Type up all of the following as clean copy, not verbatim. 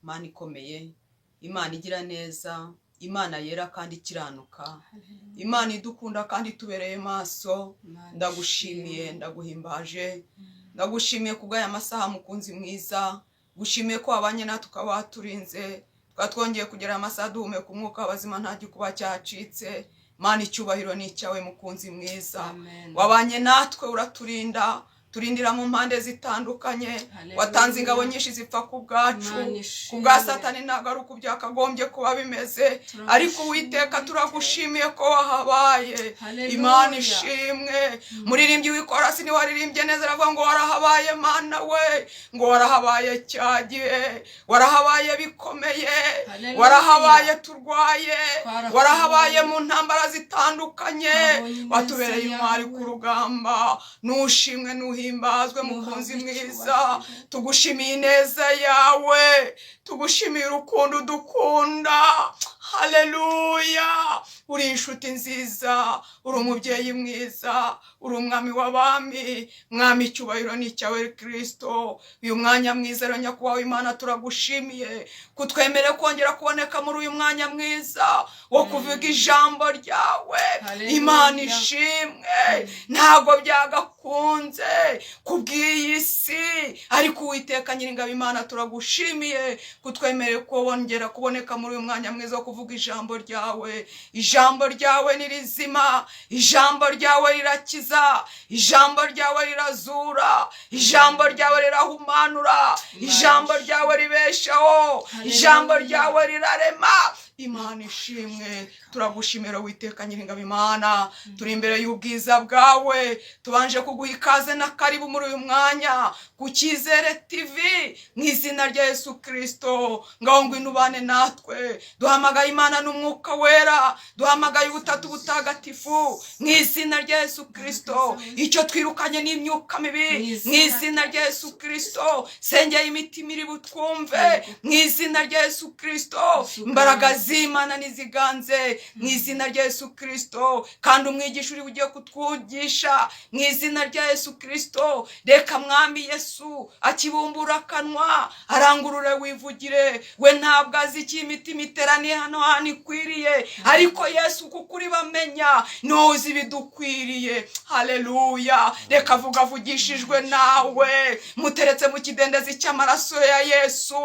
Mana ikomeye, Imana igira neza, Imana yera kandi ikiranuka, Imana idukunda kandi itubereye maso, ndagushimiye, ndaguhimbaje, ndagushimiye kubw'aya masaha, mukunzi mwiza. Gushimiye ko wabanye natwe, ukaba waturinze, tukaba twongeye kugera amasaha duhumeka umwuka w'abazima, nta gikuba cyacitse. Mana, icyubahiro ni icyawe, mukunzi mwiza. Amen. Wabanye natwe, uraturinda, turindira mu mpande zitandukanye. Haleluya. Watanze ingabo nyinshi zipfa ku bwacu, Imana ishimwe. ku bwa Satani. Ntabwo ari uko byakagombye kuba bimeze, Turagushimiye. ariko Uwiteka, turagushimiye ko wahabaye. Haleluya. Imana ishimwe. Muririmbyi w'ikorasi niwe waririmbye neza, aravuga ngo: "Warahabaye, Mana we," ngo warahabaye cya gihe, warahabaye bikomeye, Haleluya. warahabaye turwaye, Twarakubonye. warahabaye mu ntambara zitandukanye, Twabonye ineza watubereye intwari yawe. ku rugamba. Nushimwe, nuhimbazwe, mukunzi Nuhabwe mwiza. icyubahiro. Tugushimiye ineza yawe, tugushimiye urukundo udukunda. Haleluya! Uri inshuti nziza, uri umubyeyi mwiza, uri umwami w'abami. Mwami, icyubahiro ni icyawe, Kirisito. Uyu mwanya mwiza rero, nyakubahwa Imana, turagushimiye kutwemere kongera kuboneka muri uyu mwanya mwiza wo kuvuga ijambo ryawe. Haleluya. Imana ishimwe. Ntabwo byagakunze kubw'iyi si, ariko Uwiteka Nyiringabo Imana, turagushimiye kutwemereye kongera kuboneka muri uyu mwanya mwiza wo kuvuga ijambo ryawe. Ijambo ryawe ni rizima, ijambo ryawe rirakiza, ijambo ryawe rirazura, ijambo ryawe rirahumanura, ijambo ryawe ribeshaho, ijambo ryawe rirarema. Imana ishimwe. Turagushimira, Witeka Nyiringabo Imana. Turi imbere y'ubwiza bwawe, tubanje kuguha ikaze na karibu muri uyu mwanya ku Cyizere TV. Mu izina rya Yesu Kirisito, ngaho ngwino ubane natwe. Duhamagaye Imana n'Umwuka Wera, duhamagaye Ubutatu Butagatifu. Mu izina rya Yesu Kirisito, icyo twirukanye n'imyuka mibi. Mu izina rya Yesu Kirisito, sengeye imitima iri butwumve. Mu izina rya Yesu Kirisito, imbaraga z'Imana niziganze mu izina rya Yesu Kirisito. Kandi umwigisha uri bugiye kutwigisha, mu izina rya Yesu Kirisito, reka Mwami Yesu akibumbura akanwa arangurure, wivugire. We ntabwo azi icyo imitima iteraniye hano hantu ikwiriye, ariko Yesu, kuko uri bamenya, niwowe uzi ibidukwiriye. Haleluya! Reka avuga avugishijwe nawe. Muteretse mu kidendezi cy'amaraso ya Yesu.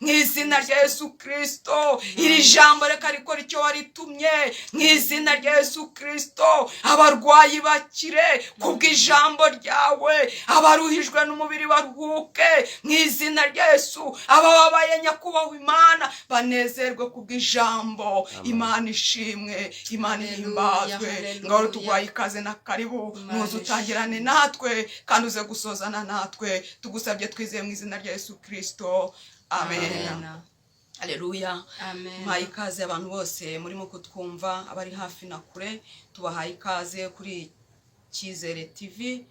Mu izina rya Yesu Kirisito, iri jambo reka rikora icyo waritumye. Mu izina rya Yesu Kirisito, abarwayi bakire kubw'ijambo ryawe, abaruhijwe n'umubiri baruhuke mu izina rya Yesu, abababaye, nyakubahwa Imana, banezerwe kubw'ijambo. Imana ishimwe, Imana Haleluya, ihimbazwe. haleluya. Ngaho tuguhaye ikaze na karibu. Imana Nuze utangirane ishimwe. natwe kandi uze gusozana natwe. Tugusabye twizeye mu izina rya Yesu Kirisito, amen. Amen. Aleluya. Amen. Mpaye ikaze abantu bose murimo kutwumva, abari hafi na kure, tubahaye ikaze kuri Cyizere TV.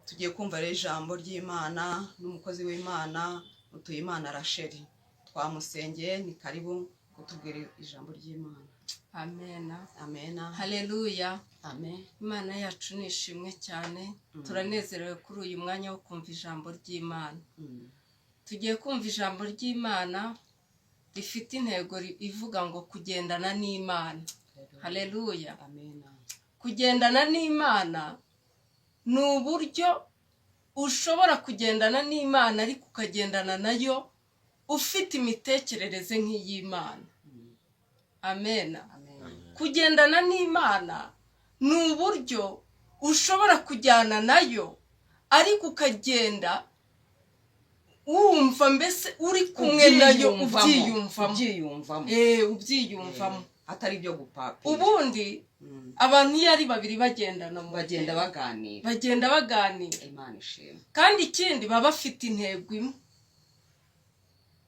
Tugiye kumva rero ijambo ry'Imana n'umukozi w'Imana Mutuyimana Rasheli. Twamusengeye, ni karibu kutubwira ijambo ry'Imana. Amen. Amen. Haleluya. Amen. Imana yacu ni ishimwe cyane. Turanezerewe kuri uyu mwanya wo kumva ijambo ry'Imana. Tugiye kumva ijambo ry'Imana rifite intego ivuga ngo kugendana n'Imana. Haleluya. Amen. Kugendana n'Imana ni uburyo ushobora kugendana n'Imana, ariko ukagendana nayo ufite imitekerereze nk'iy'Imana. Amen. Amen. Kugendana n'Imana ni uburyo ushobora kujyana nayo, ariko ukagenda wumva mbese uri kumwe nayo, ubyiyumvamo. Ubyiyumvamo. Ubyiyumvamo. Atari ibyo gupapira. Ubundi abantu iyo ari babiri bagendana mu bagenda rugendo, baganira. Bagenda baganira. Imana ishimwe. Kandi ikindi, baba bafite intego imwe.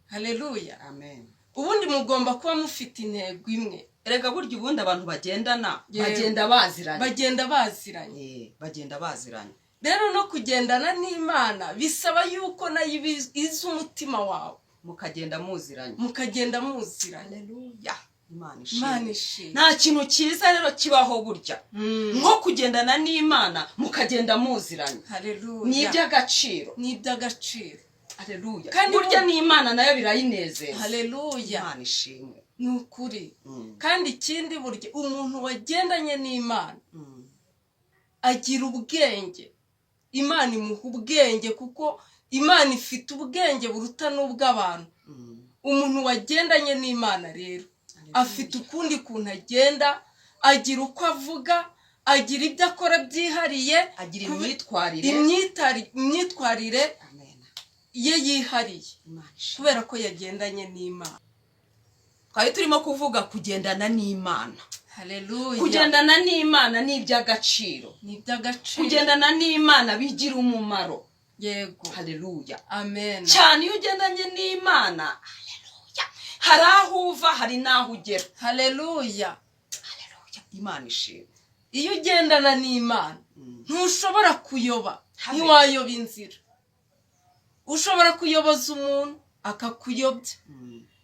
Haleluya. Amen. Ubundi mugomba kuba mufite intego imwe. Erega burya ubundi abantu bagendana Yewe. bagenda baziranye. Bagenda baziranye. Bagenda baziranye. Rero no kugendana n'Imana bisaba yuko nayo iba izi umutima wawe, mukagenda muziranye. Mukagenda muziranye. Haleluya, Imana Imana ishimwe. ishimwe. Nta kintu cyiza rero kibaho burya nko kugendana n'Imana mukagenda muziranye. Haleluya. Ni iby'agaciro. Ni iby'agaciro. Haleluya. Kandi Burya n'Imana nayo birayinezeza. Haleluya. Imana ishimwe. Ni ukuri. Kandi ikindi, burya umuntu wagendanye n'Imana agira ubwenge. Imana imuha ubwenge, kuko Imana ifite ubwenge buruta n'ubw'abantu. Umuntu wagendanye n'Imana rero afite ukundi kuntu agenda, agira uko avuga, agira ibyo akora byihariye. Agira imyitwarire. Imyitwarire Amen. ye yihariye, Imana ishimwe. kubera ko yagendanye n'Imana. Twari turimo kuvuga kugendana n'Imana. Haleluya. Kugendana n'Imana ni iby'agaciro. Ni iby'agaciro. Kugendana n'Imana bigira umumaro. Yego. Haleluya. Amen. Cyane iyo ugendanye n'Imana, haleluya, hari aho uva, hari n'aho ugera. Haleluya. Haleluya, Imana ishimwe. Iyo ugendana n'Imana ntushobora kuyoba. Habe. Ntiwayoba inzira. Ushobora kuyoboza umuntu akakuyobya,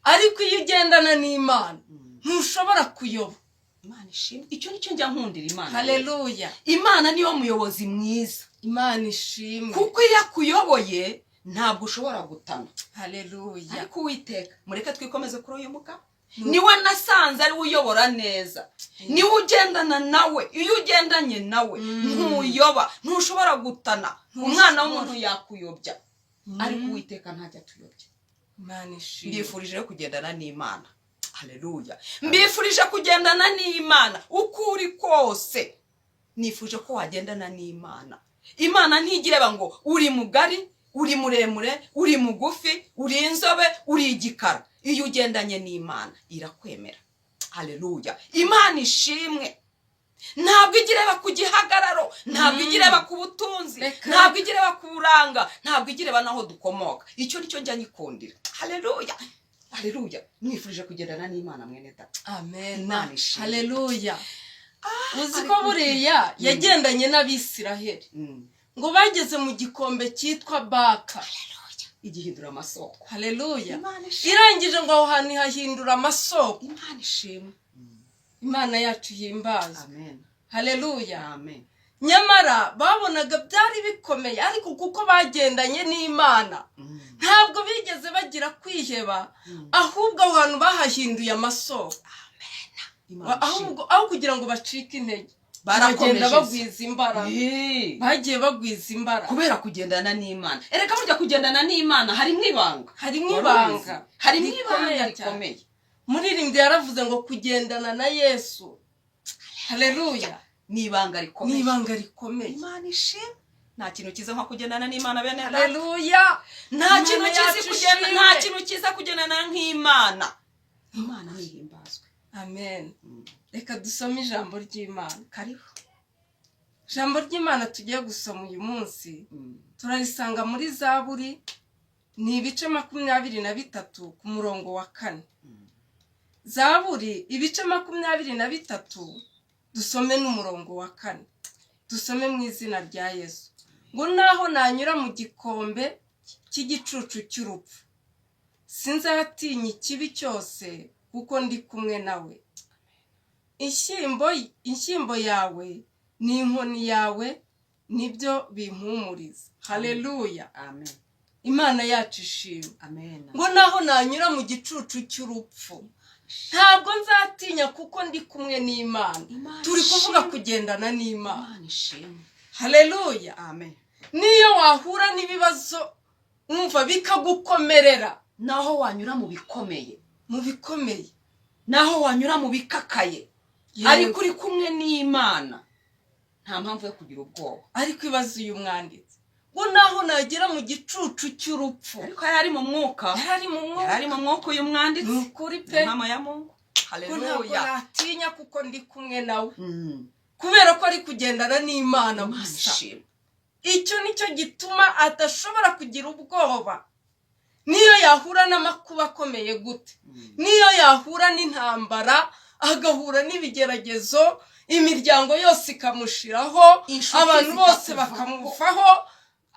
ariko iyo ugendana n'Imana ntushobora kuyoba. Imana ishimwe. Icyo nicyo njya nkundira Imana. Haleluya. Imana niyo muyobozi mwiza. Imana ishimwe. Kuko iyo akuyoboye ntabwo ushobora gutana. Haleluya. Ariko Uwiteka, mureke twikomeze kuri uyu mugabo, niwe nasanze ari we uyobora neza, niwe ugendana nawe. Iyo ugendanye nawe ntuyoba, ntushobora gutana. Umwana w'umuntu yakuyobya, ariko Uwiteka ntajya atuyobya. Imana ishimwe. Mbifurije rero kugendana n'Imana. Haleluya. Mbifurije kugendana n'Imana uko uri kose. Nifuje ko wagendana n'Imana. Imana ntigireba ngo uri mugari, uri muremure, uri mugufi, uri inzobe, uri igikara. Iyo ugendanye n'Imana irakwemera. Haleluya, Imana ishimwe. Ntabwo ijya ireba ku gihagararo, ntabwo ijya ireba ku butunzi, Reka. ntabwo ijya ireba ku buranga, ntabwo ijya ireba n'aho dukomoka. Icyo nicyo njya nyikundira. Haleluya, haleluya. Mwifurije kugendana n'Imana, mwene data. Amen. Imana ishimwe. Haleluya. Uzi ko buriya yagendanye n'Abisiraheli, ngo bageze mu gikombe cyitwa Baka, igihindura amasoko. Haleluya. Imana ishimwe. Irangije ngo aho hantu ihahindura amasoko. Imana ishimwe. Imana yacu ihimbazwe. Amen. Haleluya. Amen. Nyamara babonaga byari bikomeye, ariko kuko bagendanye n'Imana ntabwo bigeze bagira kwiheba, ahubwo aho hantu bahahinduye amasoko. Imana ishimwe. Ahubwo aho kugira ngo bacike intege, Barakomeje. bagenda bagwiza imbaraga. Bagiye bagwiza imbaraga. Kubera kugendana n'Imana. Erega burya kugendana n'Imana harimo ibanga. Harimo Wari ibanga ubizi? Harimo rikomeye ibanga cyane. rikomeye. Muririmbyi yaravuze ngo kugendana na Yesu, haleluya, Ni ibanga ni rikomeye. ibanga rikomeye. Imana ishimwe. Nta kintu cyiza nko kugendana n'Imana, bene data. Haleluya. Nta Imana kintu cyiza yacu kugenda, ishimwe. nta kintu cyiza kugendana nk'Imana. Imana nihimbazwe. Amen. Reka dusome ijambo ry'Imana. Karibu. Ijambo ry'Imana tugiye gusoma uyu munsi turarisanga muri Zaburi, ni ibice 23 ku murongo wa 4. Zaburi ibice 23, dusome n'umurongo wa 4. Dusome mu izina rya Yesu. Ngo naho nanyura mu gikombe cy'igicucu cy'urupfu, sinzatinya ikibi cyose, kuko ndi kumwe nawe. Inshyimbo yawe n'inkoni yawe nibyo bimpumuriza. Haleluya. Amen. Imana yacu ishimwe. Amen. Ngo naho nanyura mu gicucu cy'urupfu, ntabwo nzatinya, kuko ndi kumwe n'Imana. Imana Turi kuvuga ishimwe. kugendana n'Imana. Imana ishimwe. Haleluya. Amen. Niyo wahura n'ibibazo, wumva bikagukomerera, Naho wanyura mu bikomeye, mu bikomeye, naho wanyura mu bikakaye, ariko uri kumwe n'Imana, nta mpamvu yo kugira ubwoba. Ariko ibaze uyu mwanditsi, ngo naho nagera mu gicucu cy'urupfu. Ariko yari ari mu mwuka. Yari ari mu mwuka. Yari ari mu mwuka uyu mwanditsi. Ni ukuri pe. Mama ya Mungu. Ko ntabwo Haleluya. natinya kuko ndi kumwe nawe, kubera ko ari kugendana n'Imana Imana gusa. ishimwe. Icyo nicyo gituma adashobora kugira ubwoba, niyo yahura n'amakuba akomeye gute, niyo yahura n'intambara, agahura n'ibigeragezo, imiryango yose ikamushiraho, Inshuti abantu bose zikakuvaho. bakamuvaho,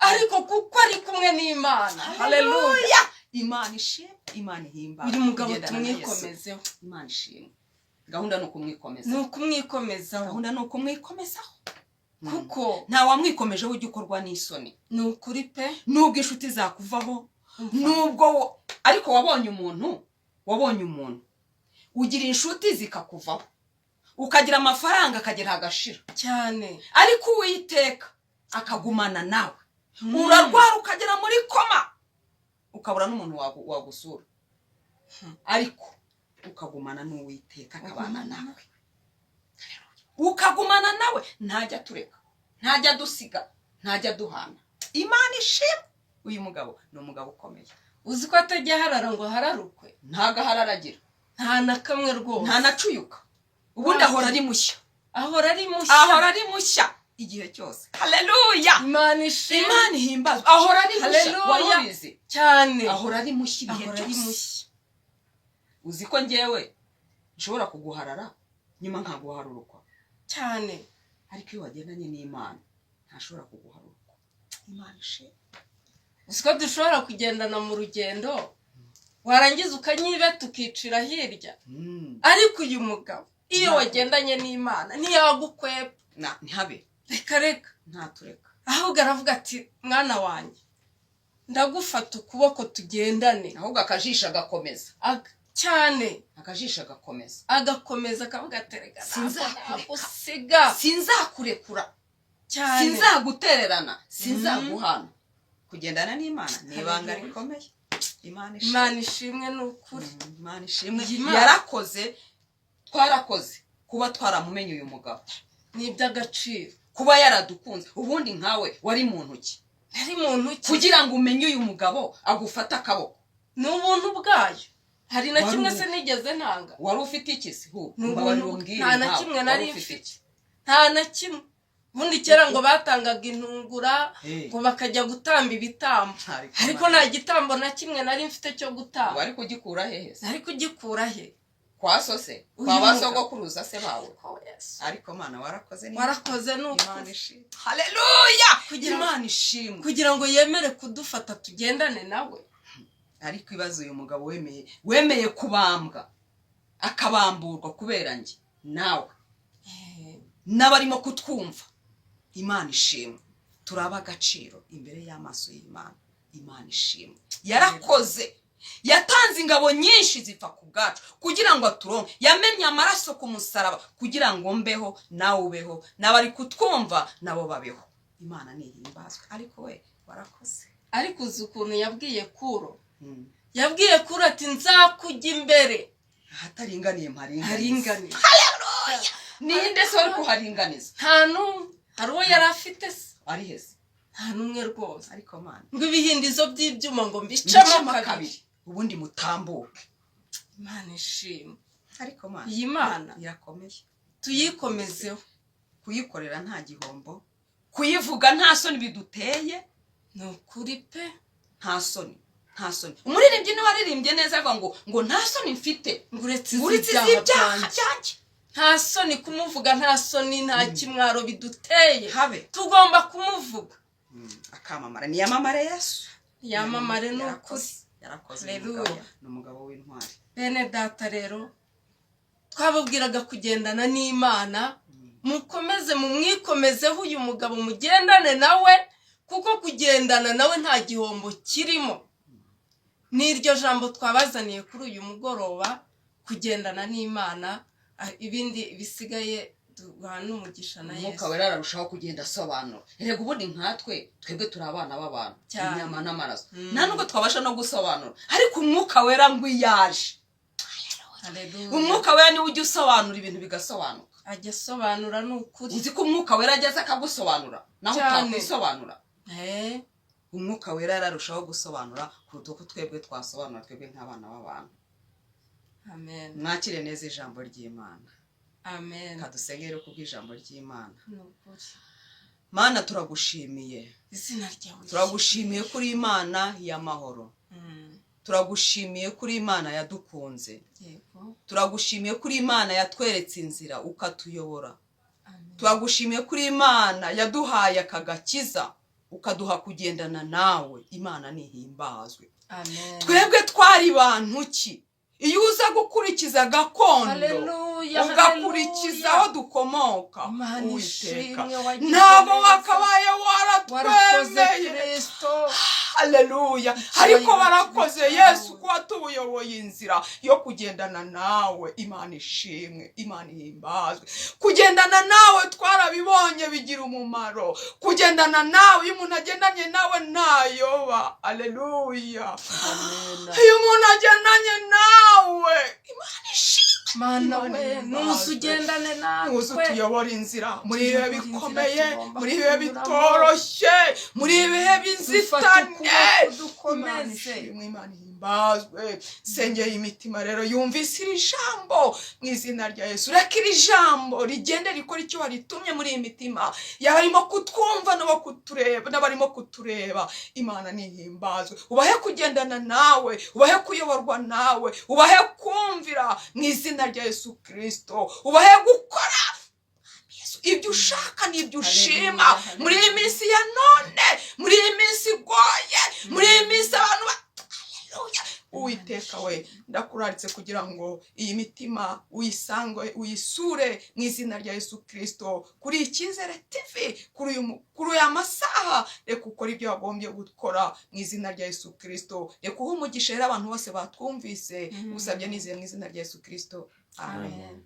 ariko kuko ari kumwe n'Imana, haleluya. Imana ishimwe, Imana ihimbaza. Uyu mugabo Kugendana na Yesu. tumwikomezeho. Imana ishimwe. Gahunda ni ukumwikomezaho. Ni ukumwikomezaho. Gahunda ni ukumwikomezaho, Kuko nta wamwikomejeho ujya ukorwa n'isoni. Ni ukuri pe. Nubwo inshuti zakuvaho. Nubwo ariko wabonye umuntu, wabonye umuntu ugira inshuti zikakuvaho, ukagira amafaranga akagera agashira. Cyane. Ariko Uwiteka akagumana nawe. Urarwara ukagera muri koma, ukabura n'umuntu wagusura, ariko ukagumana n'Uwiteka, akabana nawe, ukagumana nawe. Ntajya atureka, ntajya adusiga, ntajya aduhana. Imana ishimwe. Uyu mugabo ni umugabo ukomeye. Uzi ko atajya aharara ngo ahararukwe? Ntago ahararagira. Nta na kamwe rwose. Ntanacuyuka, ubundi ahora ari mushya. Ahora ari mushya. Ahora ari mushya igihe cyose. Haleluya! Imana ishimwe. Imana ihimbazwe. Ahora ari mushya. Haleluya. Wari ubizi? Cyane. Ahora ari mushya ibihe Ahora ari byose. mushya. Uzi ko ngewe nshobora kuguharara, nyuma nkaguharurukwa? Cyane. Ariko iyo wagendanye n'Imana ntashobora kuguharurukwa. Imana ishimwe. Uzi ko dushobora kugendana mu rugendo, warangiza ukanyibeta, ukicira hirya? Ariko uyu mugabo, iyo wagendanye n'Imana, ntiyagukwepa. Ntihabe. Reka reka. Ntatureka. Ahubwo aravuga ati: "Mwana wanjye, ndagufata ukuboko tugendane." Ahubwo akajisho agakomeza. Cyane. Akajisho agakomeza. Agakomeza, akavuga ati: "Reka, ntabwo Sinzakureka. nagusiga." Sinzakurekura. Cyane. Sinzagutererana, sinzaguhana. Kugendana n'Imana ni ibanga Haleluya. rikomeye. Imana ishimwe. Imana ishimwe, ni ukuri. Imana ishimwe. Iyi Mana. Yarakoze, twarakoze kuba twaramumenye uyu mugabo. Ni iby'agaciro. Kuba yaradukunze. Ubundi nkawe wari muntu ki? Nari muntu ki? Kugira ngo umenye uyu mugabo, agufate akaboko. Ni ubuntu bwayo. Hari na Wari kimwe se nigeze ntanga? Wari ufite iki se? Hu, Ni mbabarira ubuntu. umbwire, Nta na nkawe, kimwe wari nari ufite mfite. iki? Nta na kimwe. Ubundi kera ngo batangaga intungura, ngo bakajya gutamba ibitambo, Ariko ariko Mana. nta gitambo na kimwe nari mfite cyo gutamba. Wari kugikura hehe se? Nari kugikura he? Kwa so se? Uyu Kwa ba mugabo. sogokuruza se bawe? Oh, Yesu. Ariko Mana, warakoze ni Warakoze ni Imana ukuri. ishimwe. Haleluya! Imana Imana ishimwe. Kugira ngo yemere kudufata tugendane nawe. Ariko ibaze uyu mugabo wemeye kubambwa, akabamburwa kubera njye nawe n'abarimo kutwumva. Imana ishimwe. Turaba agaciro imbere y'amaso y'Imana. Imana ishimwe. Yarakoze, yatanze ingabo nyinshi zipfa ku bwacu kugira ngo aturonke. Yamennye amaraso ku musaraba kugira ngo mbeho, nawe ubeho, n'abari kutwumva nabo babeho. Imana nihimbazwe. Ariko we, warakoze. Ariko uzi ukuntu yabwiye Kuro? Yabwiye Kuro ati: "Nzakujya imbere." Ahataringaniye mparinganize. Haringaniye. Ninde se wari kuharinganiza? Nta n'umwe. Hari uwo yari afite se? Ari hese? Nta n'umwe rwose. Ariko Mana. Ngo ibihindizo by'ibyuma ngo mbicemo mbicemo kabiri. Kabiri, ubundi mutambuke. Imana ishimwe. Ariko Mana. Iyi Mana irakomeye. Tuyikomezeho. Kuyikorera nta gihombo, kuyivuga nta soni biduteye. Ni ukuri pe. Nta soni, nta soni. Umuririmbyi niwe waririmbye neza avuga ngo nta soni mfite ngo uretse uretse iz'ibyaha iz'ibyaha byanjye. Byanjye. Nta soni kumuvuga, nta soni, nta kimwaro biduteye. Habe. Tugomba kumuvuga. Akamamara, niyamamare Yesu. Yamamare, ni ukuri. Yarakoze, yarakoze uyu Haleluya. mugabo ni umugabo w'intwari. Bene data rero, twababwiraga kugendana n'Imana. Mukomeze mumwikomezeho uyu mugabo, mugendane nawe, kuko kugendana nawe nta gihombo kirimo. Ni iryo jambo twabazaniye kuri uyu mugoroba, kugendana n'Imana. Ibindi bisigaye duhana umugisha na Umwuka Yesu. Wera ararushaho kugenda asobanura. Erega ubundi nkatwe, twebwe turi abana b'abantu, Cyane. inyama n'amaraso, nta nubwo twabasha no gusobanura. Ariko Umwuka Wera ngo iyo aje, Haleluya. Umwuka Wera niwe ujya usobanura ibintu bigasobanuka. Ajya asobanura, ni ukuri. Uzi ko Umwuka Wera ageze akagusobanura naho Cyane. utakwisobanura? Umwuka Wera yararushaho gusobanura kuruta uko twebwe twasobanura, twebwe nk'abana b'abantu. Amen. Mwakire neza ijambo ry'Imana. Amen. Kadusengere kubw'ijambo ry'Imana. Ni ukuri. Mana, turagushimiye. Izina ryawe. Turagushimiye kuri Imana y'amahoro. Turagushimiye kuri Imana yadukunze. Turagushimiye kuri Imana yatweretse inzira, ukatuyobora. Amen. Turagushimiye kuri Imana yaduhaye aka gakiza, ukaduha kugendana nawe. Imana nihimbazwe. Amen. Twebwe twari bantu ki? Iyo uza gukurikiza gakondo, Haleluya, ugakurikiza haleluya. aho dukomoka, Imana Uwiteka, ishimwe, wagize ntabwo neza. wakabaye Warakoze, waratwemeye. Kristo. Haleluya! Ariko warakoze, cyawe. Yesu, kuba tubuyoboye inzira yo kugendana nawe. Imana ishimwe, Imana ihimbazwe. Kugendana nawe twarabibonye bigira umumaro. Kugendana nawe, iyo umuntu agendanye nawe ntayoba. Haleluya! Amen. Iyo umuntu agendanye nawe, Imana ishimwe. Mana Imana we, ihimbazwe. nuze ugendane Ntuzi natwe. utuyobora inzira muri ibihe Tuyobora inzira bikomeye, tugomba muri ibihe kunyuramo. bitoroshye, muri ibihe Dufate bizitane. ukuboko Imana dukomeze. ishimwe, Imana ihimbazwe. Sengeye imitima rero yumvise iri jambo mu izina rya Yesu. Reka iri jambo rigende rikora icyo waritumye muri iyi mitima y'abarimo kutwumva n'abo kutureba n'abarimo kutureba. Imana nihimbazwe. Ubahe kugendana nawe, ubahe kuyoborwa nawe, ubahe kumvira mu izina rya Yesu Kirisito, ubahe gukora, Yesu, ibyo ushaka n'ibyo ushima Haleluya, muri iyi haleluya. minsi ya none, muri iyi minsi igoye, muri iyi minsi abantu Haleluya! Uwiteka we, ndakuraritse kugira ngo iyi mitima uyisange, uyisure mu izina rya Yesu Kirisito. Kuri Icyizere TV, kuri aya masaha, reka ukore ibyo wagombye gukora mu izina rya Yesu Kirisito. Reka uhe umugisha rero abantu bose batwumvise. Usabye nizeye mu izina rya Yesu Kirisito, amen. Amen.